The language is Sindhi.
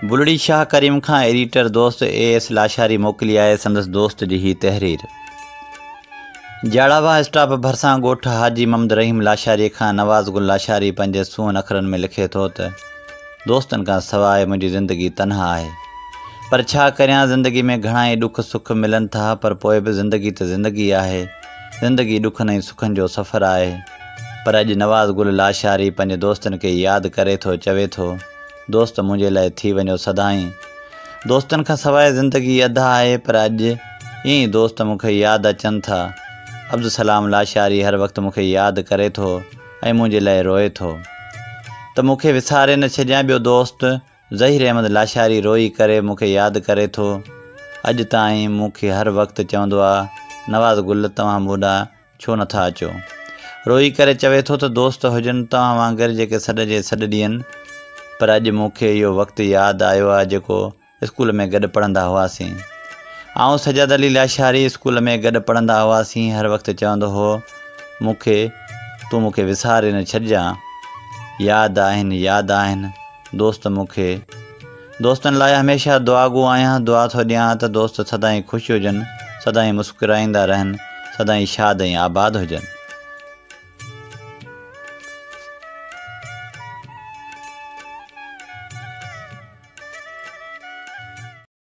بلڙي شاهه ڪريم کان ايڊيٽر دوست اي ايس لاشاري موڪلي آهي سندس دوست جي هي تحرير. جاڙاواهه اسٽاپ ڀرسان ڳوٺ حاجي محمد رحيم لاشاري کان نواز گل لاشاري پنهنجي سونهن اکرن ۾ لکي ٿو ته دوستن کان سواء منهنجي زندگي تنها آهي پر ڇا ڪريان زندگي ۾ گهڻا ئي ڏک سک ملن ٿا پر پوء به زندگي ته زندگي آهي زندگي ڏکن ۽ سکن جو سفر آهي پر اڄ نواز گل لاشاري پنهنجي دوستن کي ياد ڪري ٿو چوي ٿو دوست منهنجي لاء ٿي وڃو سدائين دوستن کان سواء زندگي اڌ آهي پر اڄ ائين ئي دوست مون کي ياد اچن ٿا عبدالسلام لاشاري هر وقت مون کي ياد ڪري ٿو ۽ منهنجي لاء روئي ٿو ته مون کي وساري نه ڇڏيان ٻيو دوست ظهير احمد لاشاري روئي ڪري مون کي ياد ڪري ٿو. اڄ تائين مون کي هر وقت چوندو آ، نواز گل توهان مون ڏانهن ڇو نه ٿا اچو. روئي ڪري چوي ٿو ته دوست هجن توهان وانگر جيڪي سڏ جي سڏ ڏين. پر اڄ مون کي اهو وقت ياد آيو آ جيڪو اسڪول ۾ گڏ پڙهندا هئاسين. آئون سجاد علي لاشاري اسڪول ۾ گڏ پڙهندا هئاسين هر وقت چوندو هو مون کي تون مون کي وساري نه ڇڏجان. ياد آهن ياد آهن. دوست مون کي دوستن لاء هميشه دعاگو آهيان دعا ٿو ڏيان ته دوست سدائين خوش هجن سدائين مسڪرائيندا رهن سدائين شاد ۽ آباد هجن.